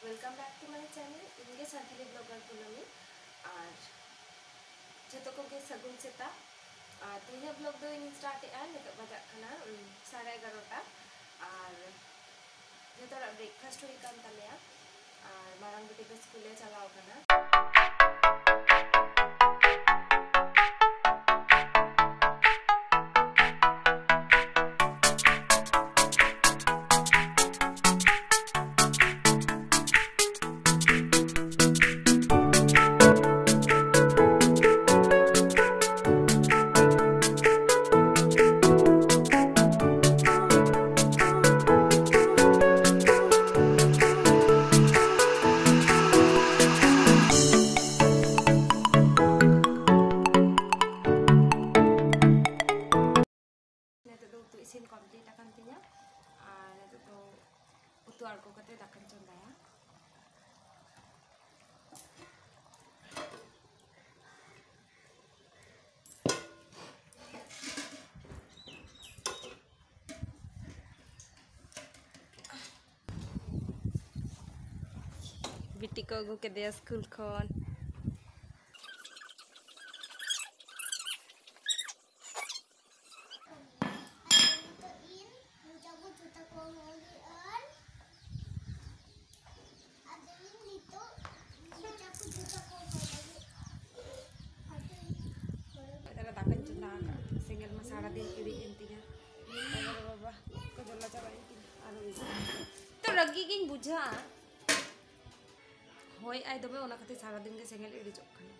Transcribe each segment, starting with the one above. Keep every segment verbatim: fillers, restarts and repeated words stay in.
Welcome back to my channel. ᱤᱧ ᱜᱮ Santali blogger ᱠᱩᱱᱟᱹᱢᱤ᱾ ᱟᱨ ᱡᱚᱛᱚ ᱠᱚᱜᱮ ᱥᱟᱹᱜᱩᱱ ᱥᱮᱛᱟᱜ᱾ ᱟᱨ ᱛᱮᱦᱮᱧᱟᱜ vlog ᱫᱚ ᱤᱧ start ᱮᱜᱼᱟ᱾ ᱱᱤᱛᱚᱜ ᱵᱟᱡᱟᱜ ᱠᱟᱱᱟ, ᱩᱢ, ᱥᱟᱲᱮ ᱮᱜᱟᱨᱚᱴᱟ᱾ ᱟᱨ ᱡᱚᱛᱚ ᱦᱚᱲᱟᱜ breakfast ᱦᱩᱭ ᱠᱟᱱ ᱛᱟᱞᱮᱭᱟ᱾ ᱟᱨ ᱢᱟᱨᱟᱝ ᱵᱤᱴᱤ ᱫᱚ ᱥᱠᱩᱞᱮ ᱪᱟᱞᱟᱣ ᱠᱟᱱᱟ᱾ ᱱᱤᱛᱚᱜ ᱫᱚ ᱩᱛᱩ ᱤᱥᱤᱱ complete ᱟᱠᱟᱱ ᱛᱤᱧᱟ᱾ ᱟᱨ ᱱᱤᱛᱚᱜ ᱫᱚ ᱩᱛᱩ ᱟᱬᱜᱚ ᱠᱟᱛᱮ ᱫᱟᱠᱟᱧ ᱪᱚᱸᱫᱟᱭᱟ᱾ ᱵᱤᱴᱤ ᱠᱚ ᱟᱹᱜᱩ ᱠᱮᱫᱮᱭᱟ ᱥᱠᱩᱞ ᱠᱷᱚᱱ᱾ ᱫᱟᱠᱟᱧ ᱪᱚᱸᱫᱟ ᱟᱠᱟᱫ, ᱥᱮᱸᱜᱮᱞ ᱢᱟ ᱥᱟᱨᱟᱫᱤᱱ ᱤᱲᱤᱡ ᱮᱱ ᱛᱤᱧᱟ᱾ ᱵᱟᱵᱟ ᱨᱮ ᱵᱟᱵᱟ, ᱠᱚ ᱡᱚᱞᱟ ᱪᱟᱵᱟᱭᱮᱱ ᱛᱤᱧᱟ᱾ ᱟᱨᱚ ᱤᱲᱤᱡ᱾ ᱛᱚ ᱨᱟᱹᱜᱤ ᱜᱤᱧ ᱵᱩᱡᱷᱟᱹᱣᱟ᱾ ᱦᱚᱭ ᱟᱭ ᱫᱚᱢᱮ, ᱚᱱᱟ ᱠᱷᱟᱹᱛᱤᱨ ᱥᱟᱨᱟᱫᱤᱱ ᱜᱮ ᱥᱮᱸᱜᱮᱞ ᱤᱲᱤᱡᱚᱜ ᱠᱟᱱᱟ᱾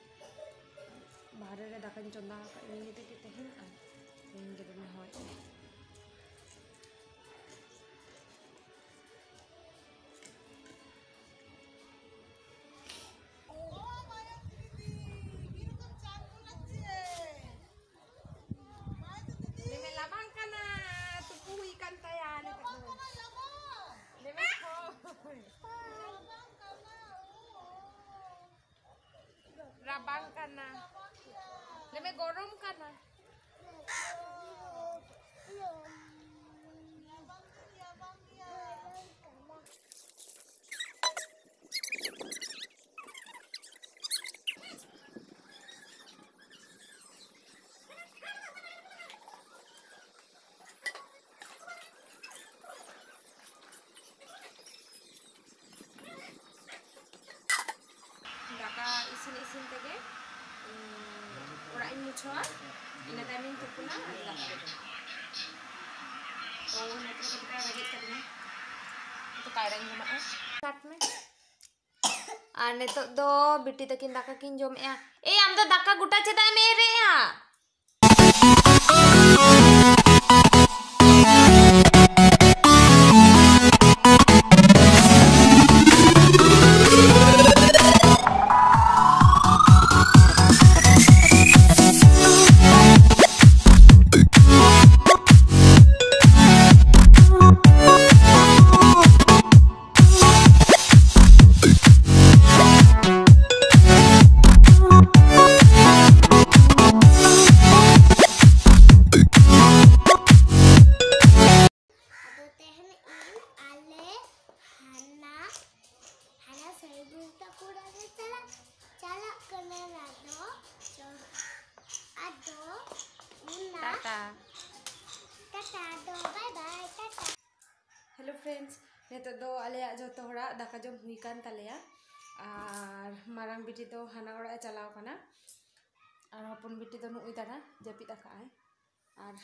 ᱵᱟᱦᱨᱮ ᱨᱮ ᱫᱟᱠᱟᱧ ᱪᱚᱸᱫᱟ ᱟᱠᱟᱫ, ᱤᱧ ᱛᱮᱜᱮ ᱛᱮᱦᱮᱧ, ᱟᱨ ᱛᱮᱦᱮᱧ ᱜᱮ ᱫᱚᱢᱮ ᱦᱚᱭ ᱟᱭ᱾ ᱞᱟᱹᱭ ᱢᱮ, ᱞᱟᱵᱟᱝ ᱠᱟᱱᱟ, ᱛᱩᱯᱩ ᱦᱩᱭ ᱠᱟᱱ ᱛᱟᱭᱟ ᱱᱤᱛᱚᱜ ᱫᱚ᱾ ᱞᱟᱹᱭ ᱢᱮ, ᱦᱳᱭ᱾ ᱨᱟᱵᱟᱝ ᱠᱟᱱᱟ᱾ ᱞᱟᱹᱭ ᱢᱮ, ᱜᱚᱨᱚᱢ ᱠᱟᱱᱟ᱾ ᱨᱟᱵᱟᱝ ᱠᱟᱱᱟ᱾ ᱪᱷᱚᱣᱟ, ᱤᱱᱟᱹ ᱛᱟᱭᱚᱢᱤᱧ ᱛᱩᱯᱩᱱᱟ, ᱟᱫᱚ ᱫᱟᱠᱟ ᱠᱚ ᱡᱚᱢᱟ᱾ ᱛᱚ, ᱱᱤᱛᱚᱜ ᱫᱚ ᱠᱟᱹᱴᱤᱡ ᱨᱮᱸᱜᱮᱡ ᱠᱟᱹᱫᱤᱧᱟ᱾ ᱛᱚ, ᱠᱟᱭᱨᱟᱧ ᱡᱚᱢᱟᱜᱼᱟ᱾ ᱠᱟᱴ ᱢᱮ᱾ ᱟᱨ ᱱᱤᱛᱚᱜ ᱫᱚ ᱵᱤᱴᱤ ᱛᱟᱹᱠᱤᱱ ᱫᱟᱠᱟ ᱠᱤᱱ ᱡᱚᱢᱮᱜᱼᱟ᱾ ᱮᱭ, ᱟᱢ ᱫᱚ ᱫᱟᱠᱟ ᱜᱚᱴᱟ ᱪᱮᱫᱟᱜ ᱮᱢ ᱮᱨᱮᱜᱼᱟ? ᱟᱫᱚ ᱛᱮᱦᱮᱧ ᱤᱧ ᱟᱞᱮ ᱦᱟᱱᱟ, ᱦᱟᱱᱟ ᱥᱟᱹᱨᱤ ᱵᱩᱨᱩ ᱛᱟᱠᱚ ᱚᱲᱟᱜ ᱞᱮ ᱪᱟᱞᱟᱜ, ᱪᱟᱞᱟᱜ ᱠᱟᱱᱟ᱾ ᱟᱫᱚ ᱪᱚ-, ᱟᱫᱚ ᱚᱱᱟ ᱴᱟᱴᱟ᱾ ᱴᱟᱴᱟ, ᱟᱫᱚ bye bye, Tata. Hello friends, ᱱᱤᱛᱚᱜ ᱫᱚ ᱟᱞᱮᱭᱟᱜ ᱡᱚᱛᱚ ᱦᱚᱲᱟᱜ ᱫᱟᱠᱟ ᱡᱚᱢ ᱦᱩᱭ ᱠᱟᱱ ᱛᱟᱞᱮᱭᱟ᱾ ᱟᱨ ᱢᱟᱨᱟᱝ ᱵᱤᱴᱤ ᱫᱚ ᱦᱟᱱᱟ ᱚᱲᱟᱜ ᱮ ᱪᱟᱞᱟᱣ ᱠᱟᱱᱟ᱾ ᱟᱨ ᱦᱚᱯᱚᱱ ᱵᱤᱴᱤ ᱫᱚ ᱱᱩᱜᱼᱩᱭ ᱫᱟᱬᱟ ᱡᱟᱹᱯᱤᱫ ᱟᱠᱟᱫ ᱟᱭ᱾ ᱟᱨ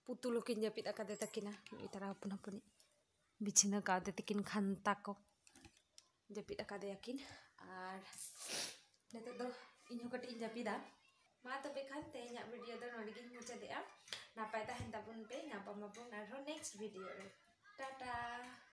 ᱯᱩᱛᱩᱞ ᱦᱚᱸᱠᱤᱱ ᱡᱟᱹᱯᱤᱫ ᱟᱠᱟᱫᱮ ᱛᱟᱹᱠᱤᱱᱟ᱾ ᱱᱩᱜᱼᱩᱭ ᱛᱟᱨᱟ ᱦᱚᱯᱚᱱ ᱦᱚᱯᱚᱱᱤᱡ ᱵᱤᱪᱷᱱᱟᱹ ᱠᱟᱣᱫᱮ ᱛᱟᱹᱠᱤᱱ ᱠᱷᱟᱱᱛᱟ ᱠᱚ᱾ ᱡᱟᱹᱯᱤᱫ ᱟᱠᱟᱫᱮᱭᱟ ᱠᱤᱱ᱾ ᱟᱨ ᱱᱤᱛᱚᱜ ᱫᱚ ᱤᱧ ᱦᱚᱸ ᱠᱟᱹᱴᱤᱡ ᱤᱧ ᱡᱟᱹᱯᱤᱫᱟ᱾ ᱢᱟ ᱛᱚᱵᱮ ᱠᱷᱟᱱ ᱛᱮᱦᱮᱧᱟᱜ video ᱫᱚ ᱱᱚᱰᱮ ᱜᱤᱧ ᱢᱩᱪᱟᱹᱫᱮᱜᱼᱟ᱾ ᱱᱟᱯᱟᱭ ᱛᱟᱦᱮᱱ ᱛᱟᱵᱚᱱ ᱯᱮ, ᱧᱟᱯᱟᱢ ᱟᱵᱚᱱ ᱟᱨᱦᱚᱸ next video ᱨᱮ᱾ ᱴᱟᱴᱟ᱾